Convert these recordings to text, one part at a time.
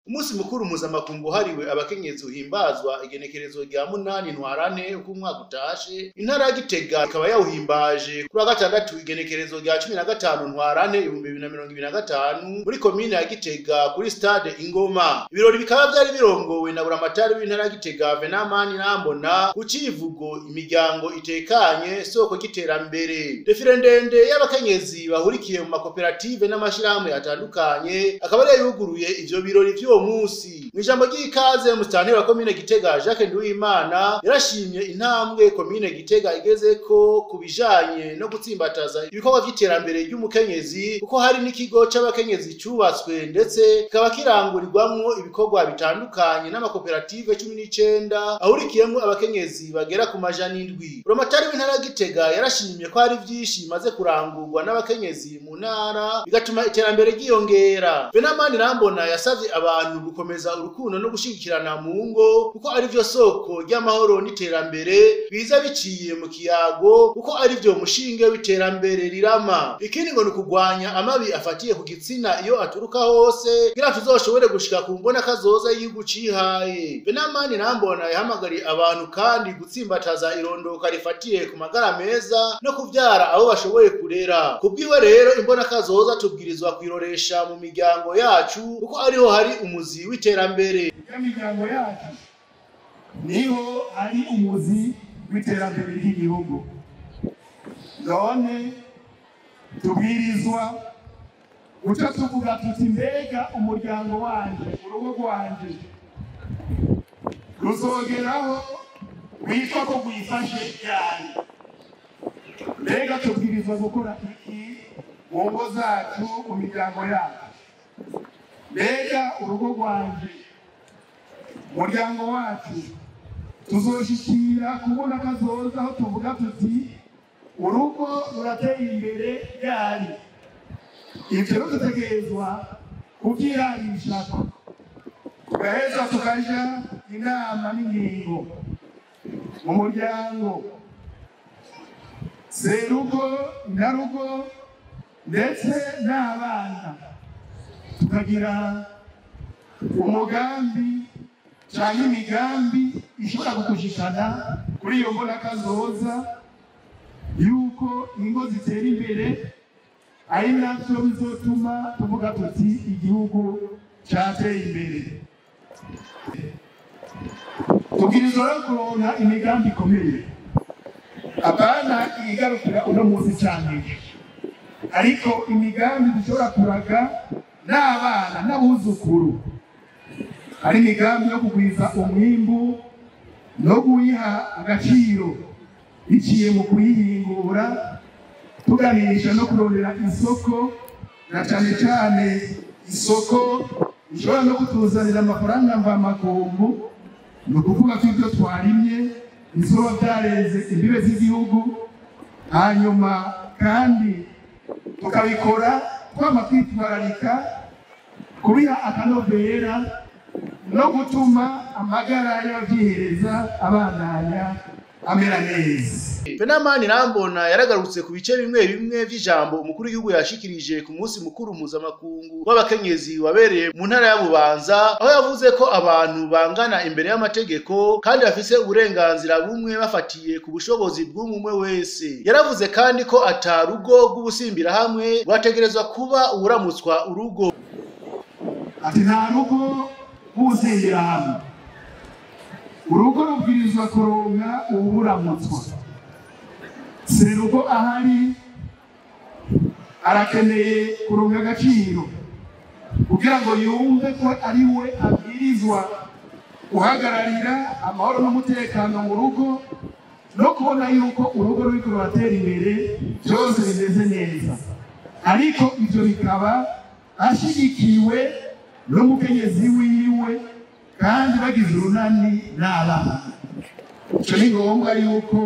Umunsi mukuru mpuzamakungu wahariwe abakenyezi uhimbazwa igenekerezo rya 8 Ntwarante uko umwaka utashe. Intara ya Gitega ikaba yawuhimbaje kuri wa gatandatu igenekerezo rya 15 Ntwarante 2025 muri komine ya Gitega kuri stade Ingoma. Ibirori bikaba vyari birongowe na buramatari w'intara ya Gitega Venamani Nambona ku civugo imiryango itekanye soko ry'iterambere. Défilé ndende y'abakenyezi bahurikiye mu makoperative n'amashirahamwe atandukanye akaba ariyo yuguruye ivyo birori vy'uwo munsi. Mw'ijambo ry'ikaze, musitanteri wa komine Gitega Jacques Nduwimana yarashimye intambwe komine Gitega igezeko ku bijanye no gutsimbataza ibikorwa vy'iterambere ry'umukenyezi, kuko hari n'ikigo c'abakenyezi cubatswe ndetse kikaba kirangurirwamwo ibikorwa bitandukanye n'amakoperative 19 ahurikiyemwo abakenyezi bagera ku 700. Buramatari w'intara ya Gitega yarashimye ko hari vyinshi bimaze kurangurwa n'abakenyezi mu ntara, bigatuma iterambere ryiyongera. Venamani Rambona yasavye abantu gukomeza urukundo no gushigikirana mu ngo, kuko ari vyo soko ry'amahoro n'iterambere biza biciye mu kiyago, kuko ari vyo mushinge w'iterambere rirama. Ikindi ngo ni ukugwanya amabi afatiye ku gitsina iyo aturuka hose, kugira tuzoshobore gushika ku mbona kazoza y'igihugu cihaye. Venamani Rambona yahamagariye abantu kandi gutsimbataza irondoka rifatiye ku magara meza no kuvyara abo bashoboye kurera. Kubwiwe rero, imbona kazoza tubwirizwa kwiroresha mu miryango yacu, kuko ariho hari umuzi w'iterambere. Imiryango yacu niho ari umuzi w'iterambere ry'igihugu. None tubwirizwa guca tuvuga tuti: mbega umuryango wanje, urugo rwanje ruzogeraho witwa ko rwifashe ryari? Mbega tubwirizwa gukora iki mu ngo zacu, mu miryango yacu? Mbega urugo rwanje, umuryango wacu, tuzoshikira kubona kazoza aho tuvuga tuti urugo rurateye imbere ryari? Ivyo rero dutegerezwa kuvyirarishako, tugaheza tukaja inama n'ingingo mu muryango, serugo, nyarugo, ndetse n'abana, tukagira umugambi canke imigambi ishobora kugushikana kuri iyo mbona kazoza yuko ingo zitera imbere, ari navyo bizotuma tuvuga tuti igihugu cateye imbere. Tubwirizwa rero kuronka imigambi ikomeye, apana igarukira uno munsi canke, ariko imigambi dushobora kuraga n'abana n'abuzukuru, ari imigambi yo kugwiza umwimbu no kuwiha agaciro biciye mu kuyihingura, tuganisha no kurondera isoko, na cane cane isoko ishobora no kutuzanira amafaranga mvamakungu. Ni ukuvuga ko ibyo twarimye bizoba byarenze imbibe z'igihugu, hanyuma kandi tukabikora twama kwitwararika kubiha akanovera no gutuma amagara y'abavyihereza abandanya amera neza. Venamani Rambona yaragarutse ku bice bimwe bimwe vy'ijambo umukuru w'igihugu yashikirije ku munsi mukuru mpuzamakungu w'abakenyezi wabereye mu ntara ya Bubanza, aho yavuze ko abantu bangana imbere y'amategeko kandi bafise uburenganzira bumwe bafatiye ku bushobozi bw'umwe wese. Yaravuze kandi ko ata rugo rw'ubusimbira hamwe rwategerezwa kuba uwuramutswa urugo. Ati nta rugo rw'ubusimbira hamwe, urugo rubwirizwa kuronka uwuramutswa. Serugo ahari arakeneye kuronka agaciro kugira ngo yumve ko ari we abwirizwa guhagararira amahoro n'umutekano mu rugo, no kubona yuko urugo ruriko ruratera imbere, byose bimeze neza, ariko ivyo bikaba ashigikiwe n'umukenyezi wiwe kandi bagize urunani n'abana. Ico ni ngombwa yuko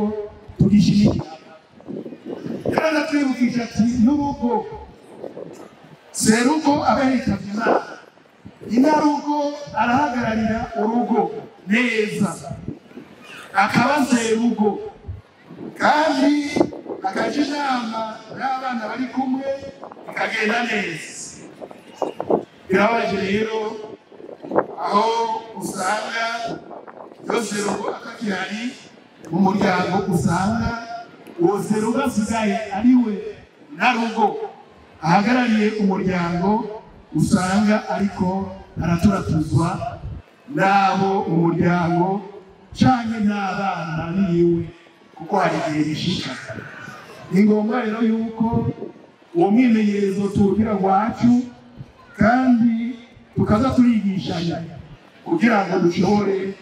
tugishigikira. Kandi atwibukije ati n'urugo, serugo aba yitavye Imana, inarugo arahagararira urugo neza, akaba serugo kandi akaja inama n'abana bari kumwe, bikagenda neza. Birababaje rero Aho usanga iyo serugo atakihari mu muryango, usanga uwo serugo asigaye ari we narugo ahagarariye umuryango, usanga ariko araturatuzwa n'abo mu muryango canke n'abana biwe, kuko hari igihe bishika. Ni ngombwa rero yuko uwo mwimenyerezo tuwugira gwacu, kandi tukaza turigishanya kugira ngo dushobore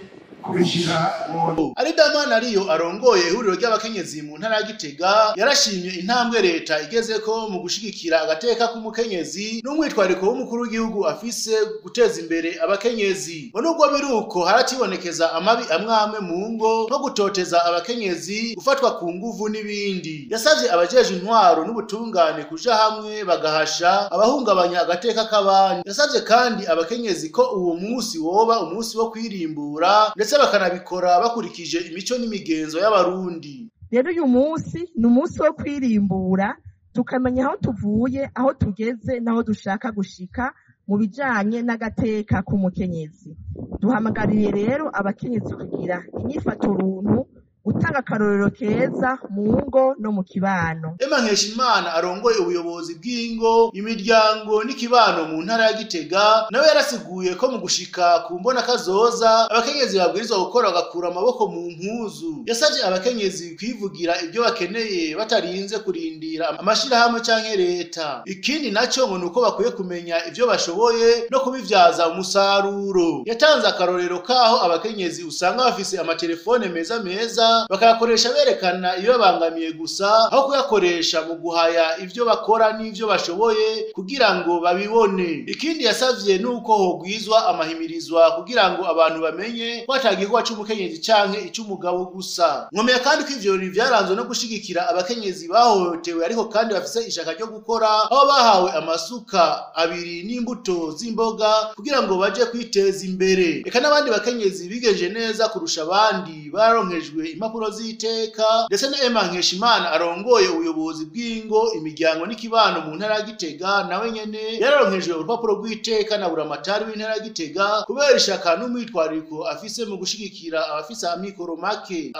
kubishira mu Aridamana ariyo arongoye ihuriro ry'abakenyezi mu ntara ya Gitega yarashimye intambwe leta igezeko mu gushigikira agateka k'umukenyezi n'umwitwariko w'umukuru w'igihugu afise guteza imbere abakenyezi. Ngo nubwo biruko harakibonekeza amabi amwamwe mu ngo nko gutoteza abakenyezi, gufatwa ku nguvu n'ibindi. Yasavye abajejwe intwaro n'ubutungane kuja hamwe bagahasha abahungabanya agateka k'abandi. Yasavye kandi abakenyezi ko uwo munsi woba umunsi wo kwirimbura, ndetse bakanabikora bakurikije imico n'imigenzo y'Abarundi. Rero uyu munsi ni umunsi wo kwirimbura, tukamenya aho tuvuye, aho tugeze n'aho dushaka gushika mu bijanye n'agateka k'umukenyezi. Duhamagariye rero abakenyezi kugira inyifato runtu, gutanga akarorero keza mu ngo no mu kibano. Emma Nkeshimana arongoye ubuyobozi bw'ingo, imiryango n'ikibano mu ntara ya Gitega nawe yarasiguye ko mu gushika ku mbona kazoza abakenyezi babwirizwa gukora bagakura amaboko mu mpuzu. Yasavye abakenyezi kwivugira ibyo bakeneye batarinze kurindira amashirahamwe canke leta. Ikindi naco ngo nuko bakwiye kumenya ivyo bashoboye no kubivyaza umusaruro. Yatanze akarorero kaho abakenyezi usanga bafise amatelefone meza meza bakayakoresha berekana iyo babangamiye gusa, aho kuyakoresha mu guhaya ivyo bakora n'ivyo bashoboye kugira ngo babibone. Ikindi yasavye nuko hogwizwa amahimirizwa kugira ngo abantu bamenye ko ata gikorwa c'umukenyezi canke ic'umugabo gusa. Nkomeye kandi ko ivyo birori vyaranzwe no gushigikira abakenyezi bahohotewe ariko kandi bafise ishaka ryo gukora, aho bahawe amasuka abiri n'imbuto z'imboga kugira ngo baje kwiteza imbere. Eka n'abandi bakenyezi bigenje neza kurusha abandi baronkejwe impapuro z'iteka, ndetse na Emma Nkeshimana arongoye ubuyobozi bw'ingo, imiryango n'ikibano mu ntara ya Gitega nawe nyene yararonkejwe urupapuro rw'iteka na buramatari w'intara ya Gitega kubera ishaka n'umwitwariko afise mu gushigikira abafise amikoro make.